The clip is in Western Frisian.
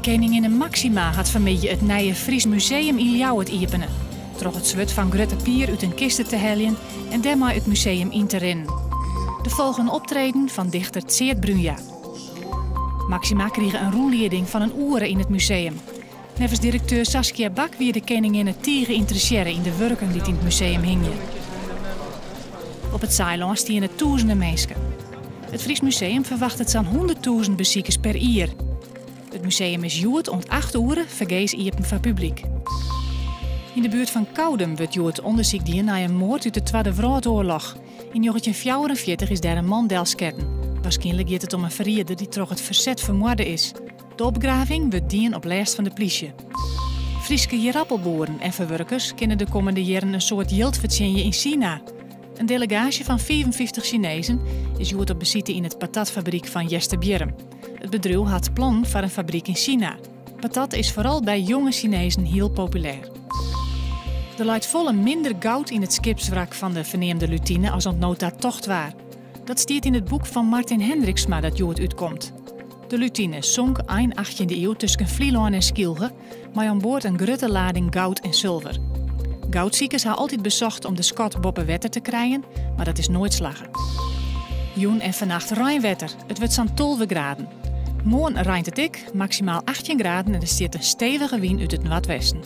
Keninginne Máxima hat fanmiddei it nije Fries Museum yn Ljouwert iepene, troch it swurd fan Grutte Pier út in kiste te heljen en dêrmei it museum yn te rinnen. Der folge in optreden fan dichter Tseard Bruinja. Máxima krige in rûnlieding fan in oere yn it museum. Neffens direkteur Saskia Bak wie de keninginne tige ynteressearre yn de wurken dy't yn it museum hingje. Op it Saailân stiene tûzenen minsken. It Fries Museum ferwachtet sa'n 100.000 besikers per jier. It museum is hjoed oant 8 oere fergees iepen foar publyk. Yn de buert fan Koudum wurdt hjoed ûndersyk dien nei in moard út de Twadde Wrâldoarloch. Yn 1944 is dêr in man delsketten. Warskynlik giet it om in ferrieder dy't troch it ferset fermoarde is. De opgraving wurdt dien op lêst fan de plysje. Fryske jierappelboeren en ferwurkers kinne de kommende jierren in soad jild fertsjinje yn Sina. In delegaasje fan 55 Sinezen is hjoed op besite yn it patatfabryk fan Easterbierrum. It bedriuw hat plannen foar in fabryk yn Sina. Patat is foaral by jonge Sinezen hiel populêr. Der leit folle minder goud yn it skipswrak fan de ferneamde Lutine as oant no ta tocht waard. Dat stiet yn it boek fan Martin Hendriksma dat hjoed útkomt. De Lutine sonk ein achttjinde iuw tusken Flylân en Skylge mei oan board in grutte lading goud en sulver. Goudsikers ha altyd besocht om de skat boppe wetter te krijen, mar dat is noait slagge. Jûn en fannacht reinwetter, it wurdt sa'n 12 graden. Moarn reint it ek, maksimaal 18 graden en der stiet in stevige wyn út it noardwesten.